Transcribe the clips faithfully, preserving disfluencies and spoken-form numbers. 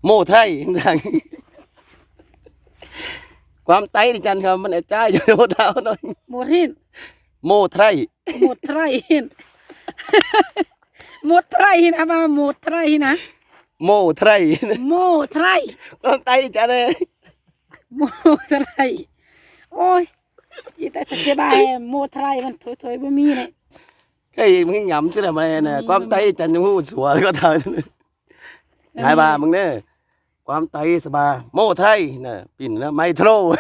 ꞌMộ Thái. ꞌQuám Táy đi chăn hả, ꞌmắn ét ꞌchái dú đao ꞌnọi. ꞌMộ Thái. ꞌMộ Thái. ꞌMộ Thái. ꞌMộ Thái hên, ꞌva ꞌMộ Thái hên hả? ꞌMộ Thái. ꞌMộ Thái. ꞌQuám Táy đi chăn ꞌnị. ꞌMộ Thái. Ôi, ꞌchí ta chắc ꞌchí ꞌva ꞌMộ Thái ꞌmắn thôi thôi báu ꞌmí ꞌnị. Cái ꞌmắn ngắm chứ là mày nè, ꞌquám Táy đi chăn ꞌnị ꞌhụ sủa ꞌcọ thoi. Thái ꞌva ꞌmắn ꞌnị. ꞌQuám Táy sa ꞌva ꞌMộ Thái nè, pin ꞌnị mày thô.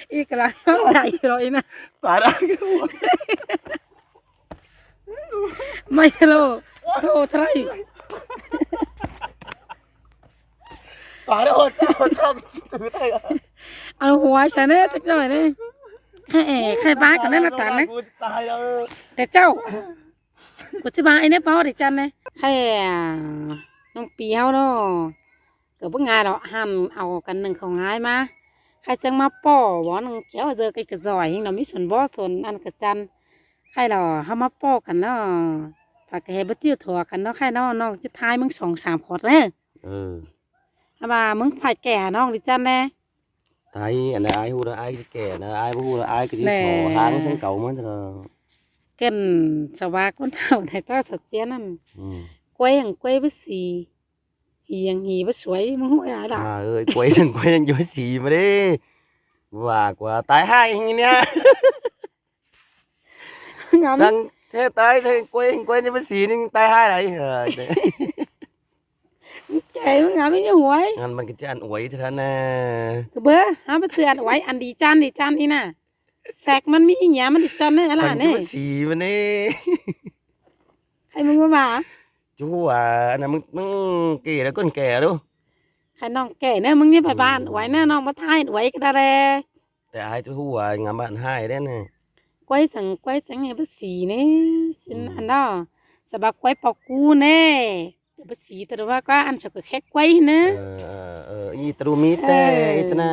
Í ꞌcọ lăng ꞌnị đảy ꞌlới ꞌnị. Tái đảy. Mày thô, thô Thái. Tái đảy, ôi, chao, chao, chao, Thái à. Ăn hua sai ꞌnị, chắc ꞌchí ꞌnị. Khay, khay ꞌva ꞌcọ ꞌnị ꞌnạ tản ꞌnị. Tái đảy. Té ꞌchạu. ꞌCọ ꞌchí ꞌva ꞌnị ꞌnị ꞌpó đi chăn ꞌnị. Khay, à, ꞌnọng pi ꞌháu ꞌnớ. ꞌCọ báu ngai lo hẳn au căn ꞌnưng khong ꞌhại ꞌmá. Khay chắng ꞌmá ꞌpọ bón ꞌnưng kéo ꞌdệt ꞌcọ ꞌcọ ꞌdoi ꞌhịn lo ꞌmí sôn bó sôn ăn ꞌcọ chăn. Khay lo ꞌháu ꞌmá ꞌpọ căn ꞌnớ. Pha ꞌcọ hê báu ꞌchịu thua căn ꞌnớ khay ꞌnớ ꞌnọng ꞌchí thái ꞌmứng song sam khót ꞌnị. Ừ. ꞌVa ꞌmứng phải kẻ ꞌnọng đi chăn ꞌnị. Thái ăn ai ꞌhụ ꞌnị ai kẻ ꞌnị ai báu ꞌhụ ꞌnị ai ꞌcọ ꞌchí sổ háng săng cáu ꞌmắn thôi. Kên sa ꞌva ꞌcốn thảu ꞌnị ꞌchọ sọt ꞌchiến ăn. Ừ. Quay hẳn quay báu sí. Hí hẳn hí báu suối, ꞌmắn ꞌhụ ai đảy. À, ơi, quay hẳn quay hẳn dú sí ꞌmắn đi. ꞌVa ꞌcọ tái ꞌhại ꞌnị. Ngắm. Chắng ꞌchí tái, ꞌchí quay hẳn quay hẳn báu sí ꞌnị tái ꞌhại đảy. Ờ, ꞌchí. Kẻ ꞌmắn ngắm ꞌnị ꞌhuối. Ăn ꞌmắn ꞌcọ ꞌchí ăn uối ꞌchớ ꞌnị. ꞌCọ báu, hả báu ꞌchí ăn uối, ăn đi chăn, đi chăn ꞌnị ꞌnạ. Sek ꞌmắn ꞌmí ꞌnị ꞌmắn đi chăn ꞌnị, ꞌlạ ꞌnị. Báu sí ꞌmắn ꞌnị. Khay ꞌmắn ꞌva ꞌmá. Chứ ꞌhụ à, ăn ꞌnị ꞌmắn, ꞌmắn kẻ đảy ꞌcốn kẻ đu. Khay ꞌnọng kẻ ꞌnị ꞌmắn ꞌnị pay ꞌva ăn uối ꞌnị, ꞌnọng ꞌmá thái ăn uối ꞌcọ đảy ꞌlới. Té ai ꞌchí ꞌhụ à, ngắm ăn ꞌhại đảy ꞌnị. Quay săng, quay chắng hê báu sí ꞌnị, ꞌsịn ăn ꞌnớ. Sa ꞌva quay pok ꞌcú ꞌnị. Báu sí ta ꞌva ꞌcọ ăn ꞌchọ ꞌcọ khék quay ꞌnị. Ờ, ờ, ờ, ꞌnị ta ꞌdu ꞌmí té, ꞌnị ta ꞌnạ.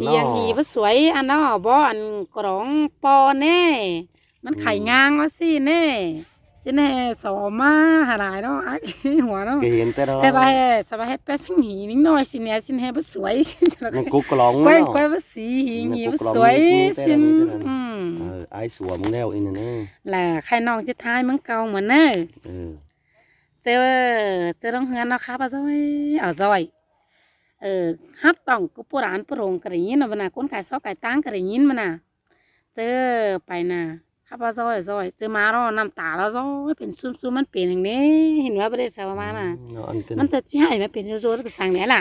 Hí hẳn hí báu suối ăn ꞌnớ, bók ăn ꞌcọ rong ꞌpo ꞌnị. ꞌMắn khay ngang ꞌva sí ꞌnị. ꞌSịn hê so ꞌmá hả đảy ꞌnớ, ai hua ꞌnớ. Kể hên té ꞌnớ. Hê ꞌva hê, sa ꞌva hê pét săng hí ꞌnịnh ꞌnọi ꞌsịn ꞌnị, ꞌsịn hê báu suối ꞌsịn. ꞌNị ꞌcọ ꞌcọ rong ꞌnớ. Quay, quay báu sí, hí, hí báu suối ꞌsịn. Ờ, ai sủa ꞌmắn ꞌlẹo ꞌnị ꞌnị. Lả khay ꞌnọng ꞌchí thái ꞌmắn cáu ꞌmắn ꞌnị. Ừ. ꞌChớ, ꞌchớ ꞌlống ꞌhướn ꞌnọ khắp ꞌva ꞌdoi, au ꞌdoi. Ờ, hắp tỏng ꞌcứ ꞌpộ đản ꞌpộ rông ꞌcọ đảy ꞌnghín ꞌnớ ꞌva ꞌnạ, ꞌcốn cai sóc cai ꞌtáng ꞌcọ đảy ꞌnghín ꞌva ꞌnạ. ꞌChớ pay ꞌnạ, khắp ꞌva ꞌdoi, ꞌdoi. ꞌChớ ꞌmá ꞌnọ ꞌnặm ta ꞌva ꞌdoi, pên ꞌsúm ꞌsúm ꞌmắn pên hăng ꞌnị, hên ꞌva báu đảy sau ꞌva ꞌnạ. Ừ, ꞌnặn ꞌcọ ꞌmắn ꞌchí ꞌchí ꞌhại ꞌmá pên ꞌdoi ꞌdoi ꞌtáng ꞌsướng ꞌnị lả.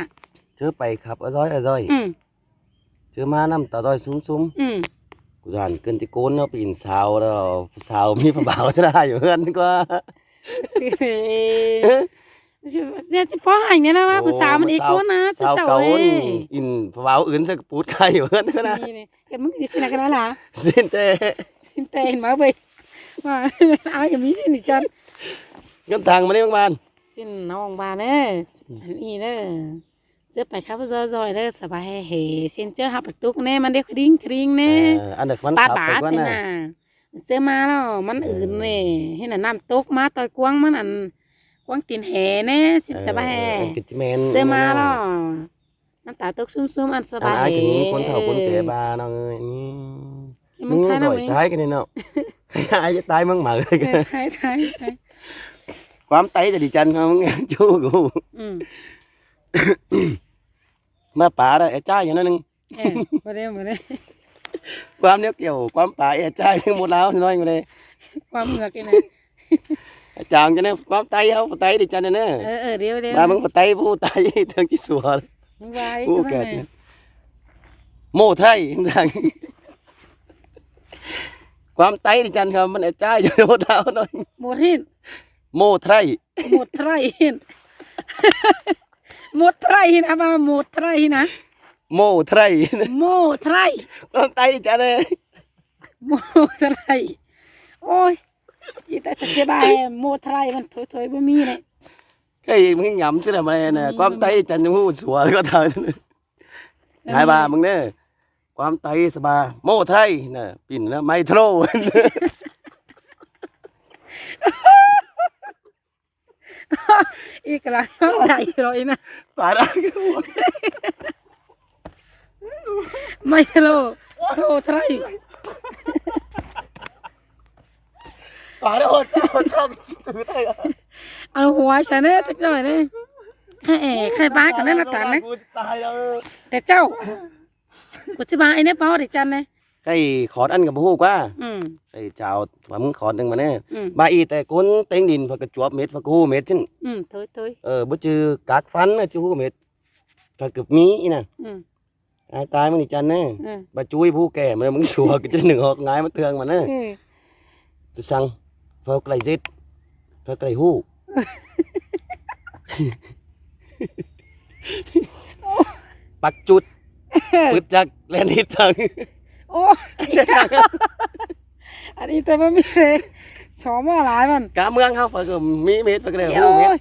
ꞌChớ pay khắp ꞌva ꞌdoi, ꞌva ꞌdoi. Ừ. ꞌChớ ꞌmá ꞌnặm ta ꞌdoi ꞌsúm ꞌsúm. Ừ. ꞌCọ dản ꞌcứn ꞌchí ꞌcốn ꞌnớ pên sau ꞌnớ, sau ꞌmí pha báu ꞌchớ đảy ꞌhướn ꞌquá. Ê, ꞌchí, ꞌchí ꞌchí ꞌpó hảư ꞌnị ꞌnớ ꞌva, ổ, pha sau ꞌmắn ê sau, ꞌcốn ꞌnớ, sau sau cáu ê. ꞌIn, ꞌin pha báu ứn ꞌsá pút khay ꞌhướn ꞌnớ. ꞌNị, ꞌnị, kẻ ꞌmứng ꞌchí ꞌsịn ꞌnạ ꞌcọ ꞌnớ lả. ꞌSịn té. ꞌSịn té ꞌnị ꞌmá ꞌvạy. ꞌVa, ai ꞌcọ ꞌmí ꞌsịn ꞌnị chăn. ꞌCắn thăng ꞌmá ꞌnị ꞌmắn ꞌvan. ꞌSịn ꞌnọng ꞌva ꞌnớ. Ừ. Ăn ꞌnị ꞌnớ. ꞌChớ pay khắp ꞌva ꞌdoi ꞌdoi ꞌnớ, sa ꞌva hê hê. ꞌSịn ꞌchớ hắp pay tốc ꞌnị, ꞌmắn đảy khring khring ꞌnị. Ờ, ăn đảy ꞌmắn khắp pay ꞌquá ꞌnạ. ꞌNị ꞌnạ. ꞌChớ ꞌmá ꞌnọ, ꞌmắn ứn ꞌnị. Hên ꞌnặm tốc ꞌmá ꞌtoi ꞌquáng ꞌmắn ăn, ꞌquáng tin hê ꞌnị, ꞌsịn sa ꞌva hê. Ờ, ăn ꞌcọ ꞌchí ꞌmen ꞌchớ ꞌmá ꞌnọ. ꞌNặm ta tốc ꞌsúm ꞌsúm ăn sa ꞌva hê. Ăn ai ꞌcọ ꞌnị ꞌcốn thảu ꞌcốn té ꞌva ꞌnọng ơi. ꞌMắn ꞌmắn thái ꞌnọng ơi. Thái ꞌcọ ꞌnị ꞌnọng. Ai ꞌchí thái ꞌmắn ꞌmá ơi. Thái, thái, thái. ꞌQuám Táy ta đi chăn ꞌmắn ꞌchu ꞌcọ. Ừ. ꞌMá pá đảy, ê, ꞌchái dú ꞌnặn ꞌnưng. Ê, ꞌmá đảy, ꞌmá đảy. ꞌQuám ꞌnéo kiẻo, ꞌquám pá, ê, ꞌchái ꞌmá đảy ꞌnọi ꞌmá đảy. ꞌQuám ngược ꞌnị ꞌnớ. Chắng ꞌchớ ꞌnị, ꞌquám Táy ꞌháu, pha Táy đi chăn ꞌnị ꞌnớ. Ờ, ờ, điêu, điêu. ꞌVa ꞌmắn pha Táy, pha Táy, tơng ꞌchí sủa. ꞌMắn ꞌva ꞌcọ ꞌmắn kẹt ꞌnị. ꞌMộ Thái, ꞌquám Táy đi chăn hả, ꞌmắn ê ꞌchái dú đao ꞌnọi. ꞌMộ Thái. ꞌMộ Thái. ꞌMộ Thái hên. ꞌMộ Thái hên, ꞌva ꞌMộ Thái hên hả? ꞌMộ Thái. ꞌMộ Thái. ꞌQuám Táy đi chăn ꞌnị. ꞌMộ Thái. Ôi, ꞌchí ta chắc ꞌchí ꞌva ꞌMộ Thái ꞌmắn thôi thôi báu ꞌmí ꞌnị. Cái ꞌmắn ngắm chứ là mày nè, ꞌquám Táy đi chăn ꞌnị ꞌhụ sủa ꞌcọ thoi. Thái ꞌva ꞌmắn ꞌnớ. ꞌQuám Táy sa ꞌva ꞌMộ Thái nè, pin ꞌnị mày thô. Cái là nó đẩy rồi nè. Tải ra cái ua. Mày lô. Thô thray. Tải ra hột sao, hột sao, từ đây à? Ăn hoài sao nè, chắc rồi nè. Khai, khai bác cái này là tản nè. Ui, tải ra. Để cháu. Cô sẽ ba anh ấy bao để chăn nè. Khay khót ăn kă báu hu ꞌquá. Ừ. Khay chao, ꞌva ꞌmứng khót ꞌnưng ꞌmá ꞌnớ. Ừ. Ba ꞌnị ꞌtẹ ꞌcốn ꞌtếng đin ꞌphạ ꞌcọ chuốp mết, ꞌphạ ꞌcọ hu mết ꞌsịn. Ừ, thôi, thôi. Ờ, báu ꞌchư cắp phăn ꞌnớ ꞌchư hu mết. ꞌPhạ ꞌcọ ꞌmí ꞌnị ꞌnạ. Ừ. Ai tai ꞌmứng đi chăn ꞌnớ. Ừ. Ba ꞌchư ꞌhụ kẻ ꞌmá ꞌnớ ꞌmứng sua ꞌcọ ꞌchư ꞌnưng ꞌhọt ꞌngai ꞌmá ꞌtương ꞌmá ꞌnớ. Ừ. Tôi săng, ꞌphạ ꞌcọ đảy ꞌdệt, ꞌphạ ꞌcọ đảy hu. Pắc chút. Bứt chắc, ꞌlen đít thăng. Ô. Ăn ꞌnị ꞌtẹ ꞌmá ꞌmí ꞌlế. Só ꞌmá lai ꞌmắn. Cá ꞌmướng ꞌháu ꞌphạ ꞌcọ ꞌmí mết, ꞌphạ ꞌcọ đảy hu mết. Ôi,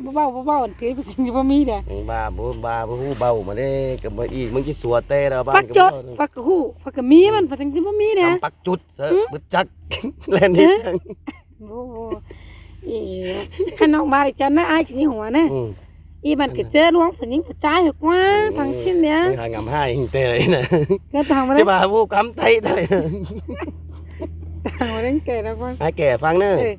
nó báu, báu, báu, báu, ăn thế, ꞌpứng ꞌchư ꞌmá ꞌmí đé. Ba, báu, ba, báu hu báu ꞌmá đé, ꞌcọ ꞌmá ꞌnị, ꞌmướng ꞌchí sua ꞌtẹ đó, ꞌpắn. Pắc ꞌcọ chút, báu. Pắc ꞌcọ hu, ꞌpắn ꞌcọ ꞌmí ꞌmắn, ꞌpắn ꞌchư ꞌmá ꞌmí đé. Cắm pắc chút. Hử? Bứt chắc. Len đi. Hử? Vô, vô. Ê, khăn ꞌnọng ba đi chăn ꞌnớ, ai ꞌchí ꞌnhính hua ꞌnớ. Ừ. Ê, ꞌmắn ꞌcọ ꞌchớ ꞌluống phủ ꞌnhính phủ ꞌchái hua ꞌquá, thăng ꞌsịn đé. Hả ngắm hai hình tê đấy nè. ꞋCọ thăng ꞌmá đé. Chứ bà vô cắm tay tay. Thăng ꞌmá đé kẻ đó ꞌquá. Ai kẻ phăng ꞌnớ. Ừ.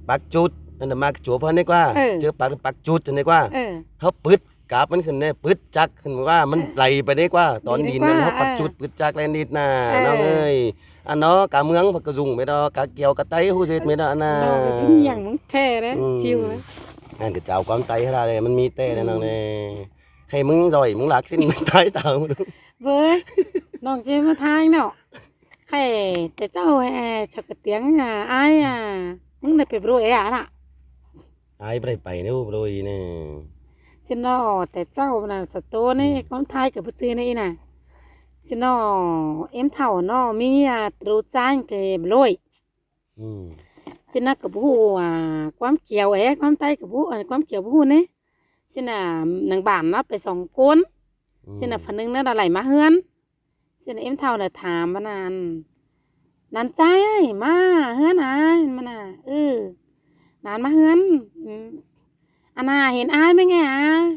Pắc chút, ăn ꞌmá ꞌcọ chuốp phăn ꞌnị ꞌquá. Ừ. Chứ pắc, pắc chút phăn ꞌnị ꞌquá. Ừ. Hớp bứt. Cắp ꞌmắn khửn ꞌnị, bứt chắc khửn ꞌquá, ꞌmắn đảy pay ꞌnị ꞌquá. Tón đin ꞌmắn ꞌhọt pắc chút bứt chắc ꞌlen đít ꞌnạ, ꞌnọng ơi. Ăn nó cá ꞌmướng ꞌphạ ꞌcọ dùng mết đó, cá kiêu cá tái hu ꞌdệt mết đó, ăn ꞌnạ. Nó ꞌcọ ꞌchí ꞌnhắng ꞌmướng ꞌtẹ đé, chiu đé. Ăn ꞌcọ chao ꞌquám tái ꞌhá đé, ꞌmắn ꞌmí ꞌtẹ đé ꞌnọng ꞌnị. Khay ꞌmướng ꞌdoi, ꞌmướng lác ꞌsịn ꞌmướng tái tao ꞌmá đu. Bới, ꞌnọng ꞌchí ꞌmá thái ꞌnọ. Khay, ꞌtẹ ꞌchạu, ê, ꞌchạu ꞌcọ tiếng, à, ai, à, ꞌmướng đảy pay bro ê, à, ꞌnạ. Ai báu đảy pay ꞌnớ, bro ꞌnị. ꞌSịn ꞌnọ, ꞌtẹ ꞌchạu ꞌnạ, sa tô ꞌnị, ꞌquám thái ꞌcọ báu ꞌchư ꞌnị ꞌnạ. ꞌSịn ꞌnọ, ꞌếm thảu ꞌnọ, ꞌmí, à, tô ꞌchái ꞌcọ bro. Ừ. ꞌSịn ꞌnạ ꞌcọ báu hu, à, ꞌquám kiêu ê, ꞌquám thái ꞌcọ báu hu, à, ꞌquám kiêu báu hu ꞌnị. ꞌSịn ꞌnạ, nẳng bản ꞌnạ pay song ꞌcốn. Ừ. ꞌSịn ꞌnạ phản ứng ꞌnạ đảy ꞌmá ꞌhướn. ꞌSịn ꞌnạ ꞌếm thảu ꞌnạ tham ꞌmắn ꞌnạ. Đán ꞌchái ơi, ꞌmá ꞌhướn à, ꞌmắn ꞌnạ. Ừ. Đán ꞌmá ꞌhướn. Ừ. Ăn ꞌnạ hên ai ꞌmé ꞌnê à.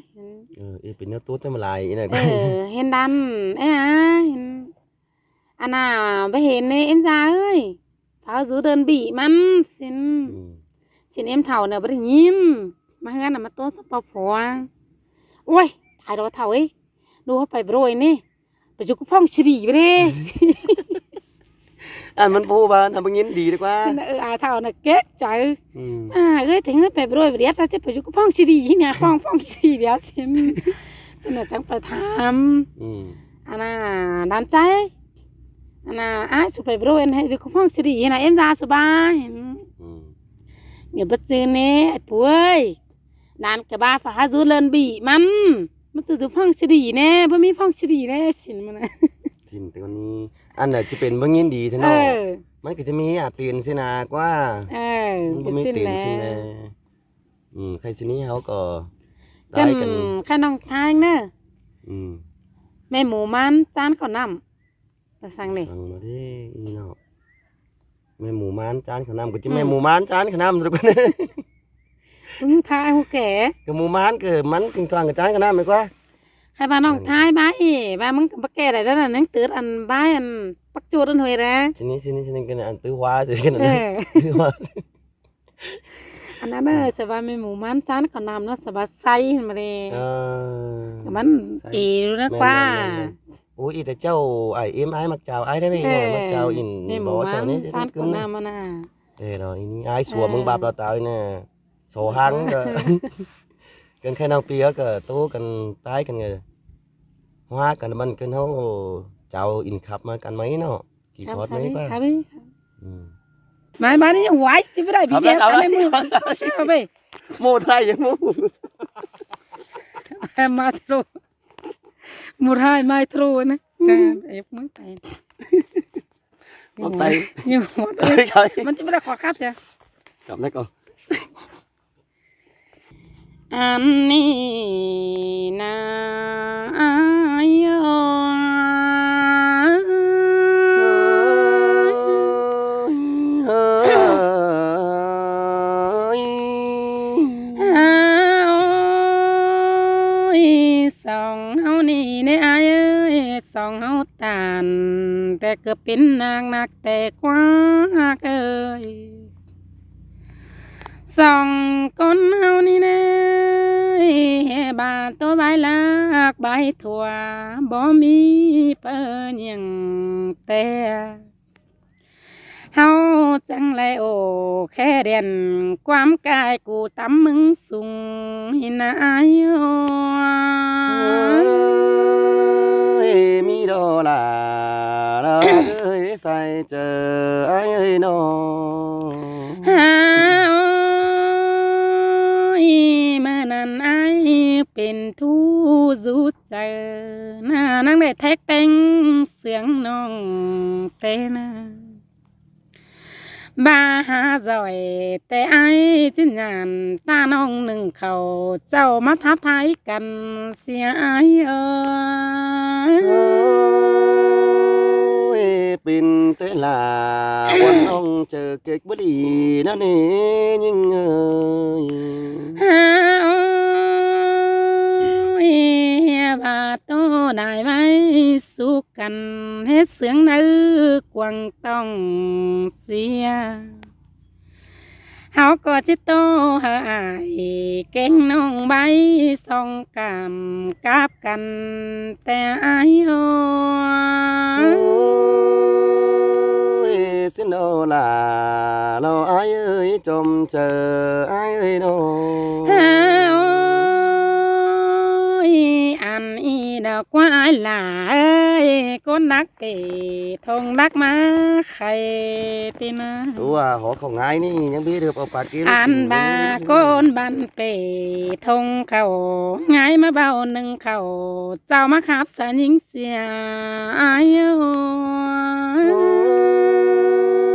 Ừ, ê, pên ꞌnéo ꞌtố ꞌchớ ꞌmá lai, ê ꞌnạ. Ừ, hên đán, ê à, hên. Ăn ꞌnạ, báu hên ꞌnê, ꞌếm da ơi. Pháo dú đơn vị ꞌmắn, ꞌsịn. Ừ. ꞌSịn ꞌếm thảu ꞌnạ báu đảy ꞌnghín. ꞌMá ꞌhướn ꞌnạ ꞌmá ꞌtố sắp pau phua. Ôi, thái đó thảu ơi. Đu ꞌhọt pay bro ꞌnị. Pay dú ꞌcọ ꞌphóng si đi báu đé. Ăn ꞌmắn báu ꞌva, ꞌnạ báu ꞌnghín đi đé ꞌquá. ꞌSịn ꞌnạ, ơ, ai thảu ꞌnạ kếp chaư. Ừ. À, ơi, thế ꞌngớn pay bro báu đé, ta ꞌchí pay dú ꞌcọ ꞌphóng si đi, ꞌnạ, ꞌphóng, ꞌphóng si đi đé ꞌsịn. ꞌSịn ꞌnạ chắng pay tham. Ừ. Ăn ꞌnạ, đán ꞌchái. Ăn ꞌnạ, ai su pay bro, ăn ꞌhế dú ꞌcọ ꞌphóng si đi, ꞌnạ, ꞌếm da su ba. Ừ. Người báu ꞌchư ꞌnê, ai pui. Đán ꞌcọ ba pháo dú đơn vị ꞌmắn. ꞌMắn ꞌchư dú ꞌphóng si đi ꞌnê, báu ꞌmí ꞌphóng si đi ꞌnê, ꞌsịn ꞌmắn ꞌnạ. Tin tui ꞌnị. Ăn ꞌnạ ꞌchí pên báu ꞌnghín đi ꞌtẹ ꞌnọ. Ờ. ꞌMắn ꞌcọ ꞌchí ꞌmí, à, tiên ꞌsịn ꞌnạ ꞌquá. Ờ, ꞌmắn báu ꞌmí tiên ꞌsịn ꞌnạ. Ừ, khay ꞌsịn ꞌnị ꞌháu ꞌcọ. Căn, tai căn. Khay ꞌnọng thái ꞌnớ. Ừ. Mẹ mù man chán khảo năm. Là săng ꞌnị? Săng ꞌmá đé, ꞌnị ꞌnọ. Mẹ mù man chán khảo năm, ꞌcọ ꞌchí mẹ mù man chán khảo năm ꞌnớ. Ư, thái hu kẻ. ꞌCọ mù man ꞌcọ ꞌmắn thỉnh thoảng ꞌcọ chán khảo năm ꞌmá ꞌquá. Khay ba ꞌnọng thái bái, ba ꞌmứng ꞌcọ báu kẻ đảy đó ꞌnạ, ꞌnưng tứt ăn bái ăn pắc chốt ăn huê đé. ꞌSịn ꞌnị, ꞌsịn ꞌnị, ꞌsịn ꞌnị, ꞌcọ ăn tứt ꞌhua, ꞌsịn ꞌnị, ăn tứt ꞌhua. Ăn ꞌnạ, sa ba mẹ mù man chán khảo năm ꞌnạ, sa ba say ꞌmá đé. Ờ. ꞌCọ ꞌmắn say. Ê, đu ꞌnạ ꞌquá. Mên, mên, mên. Ôi, ê, ꞌtẹ ꞌchạu, ai, êm ai ꞌmặc chao ai đé, mên, ꞌmặc chao ꞌnị, mẹ mù man chán khảo năm ꞌnạ. Ê, đó, ê, ai sua ꞌmướng báp lo tao ꞌnị. Sổ hăng đó. Căn khay ꞌnọng pi ꞌcọ ꞌtố căn tai căn ꞌnga. Hoa căn ꞌmắn căn ꞌháu chao in khắp ꞌmá căn ꞌmá ꞌnọ. Ký khót ꞌmá ꞌquá. Khắp đi. Ừ. Mai, mai ꞌnị ꞌnhắng ꞌvái, ꞌchí báu đảy ꞌpi xe căn ꞌnị ꞌmự. Khót xe ꞌmá ꞌpẹ. Mô thái ꞌnhắng mô. Em mai trô. Mô thái mai trô ꞌnị. Chà, ép ꞌmứng tay. Ốc tay. ꞋNhắng ꞌhọt. Tay, tay. ꞌMắn ꞌchí báu đảy khót khắp xe. Khắp ꞌnị ꞌcọ. Ăn ꞌnị ꞌnạ ai ơ. ꞌcọ pên ꞌnặc ꞌnặc ꞌtẹ ꞌquá ꞌhặc ơi. Song ꞌcốn ꞌháu ꞌnị ꞌnớ, ꞌhê ꞌva ꞌtố bái lác bái thua, báu ꞌmí ꞌpưa ꞌnhắng ꞌtẹ. ꞌHáu chắng ꞌlạy ổ khe đen ꞌquám cai cu tắm ꞌmướng sung ꞌhịn ꞌnớ ải ơi. Ơi, ꞌmí đó là, đó ơi, sai chớ ải ơi nó. Hả ơi, ꞌmự ꞌnặn ải pên thu dú chaư ꞌnớ, ꞌnăng đảy thét ꞌpéng ꞌsướng ꞌnọng ꞌtẹ ꞌnớ. ꞌVa hả doi ꞌtẹ ải ꞌchí nhẳn ta ꞌnọng ꞌnưng khảu chảu ꞌmá tháp thái căn sia ải ơi. Ơi, pên ꞌtẹ là ꞌquám ꞌnọng chaư kếch báu đi ꞌnớ ꞌnị ꞌnhính ơi. Hả ơi, ꞌhê ꞌva ꞌtố đảy ꞌvạy súc căn ꞌhế ꞌsướng ꞌnớ quảng tỏng sia. ꞌHáu ꞌcọ ꞌchí ꞌtố hảư ải kéng ꞌnọng bái song cảm cắp căn ꞌtẹ ải ơi. Ơi, xin đó là nó ải ơi, chom chớ ải ơi nó. Hả ơi, ăn ꞌnị đó ꞌquá ải là ơi, ꞌcốn đắc pê thông đắc ꞌmá khay ꞌtẹ ꞌnớ. Ủa, hó khảu ꞌngai ꞌnị, ꞌnhắng ꞌmí được au pát kí ăn ꞌva ꞌcốn bản pê thông khảu ꞌngai ꞌmá báu ꞌnưng khảu chảu ꞌmá khắp sa ꞌnhính sia ải ơi.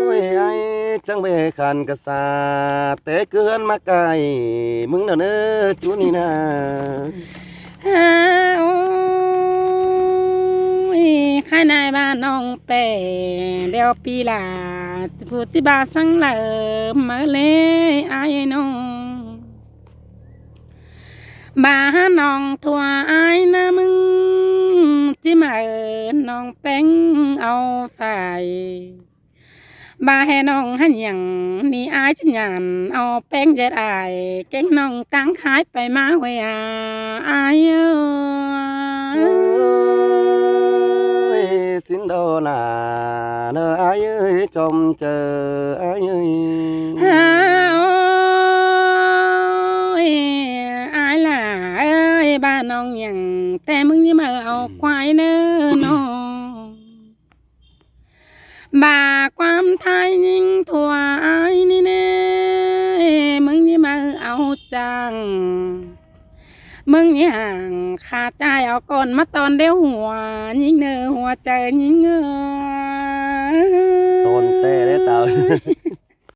Ơi, ải chắng bê khăn ꞌcọ sa té ꞌcứ ꞌhướn ꞌmá cai ꞌmứng đó ꞌnớ, ꞌchu ꞌnị ꞌnớ. Hả ơi, khai nải ꞌva ꞌnọng pê đeo pi là phủ ꞌchí ꞌva săng lả máư ꞌlế ải ơi ꞌnọng. ꞌVa hả ꞌnọng thua ải ꞌnớ ꞌmứng ꞌchí ꞌmự ꞌnọng ꞌpéng au phải. ꞌVa ꞌhê ꞌnọng hả ꞌnhắng ꞌnị ải ꞌchí nhẳn au ꞌpéng ꞌdệt ải kéng ꞌnọng táng khái pay ꞌmá huê a ải ơi. Ơi, xin đó là nó ải ơi, chom chớ ải ơi. Hả ơi, ải là ơi, ꞌva ꞌnọng ꞌnhắng ꞌtẹ ꞌmứng ꞌnhí ꞌmự au quái ꞌnớ ꞌnọng. ꞌVa ꞌquám thái ꞌnhính thua ải ꞌnị ꞌnớ, ꞌmứng ꞌnhí ꞌmự au chang. ꞌMứng ꞌnhí hẳng khả ꞌchái au ꞌcốn ꞌmá ꞌtọn đéo hua ꞌnhính ꞌnớ, hua chaư ꞌnhính ơ. ꞌTọn ꞌtẹ đé tảu.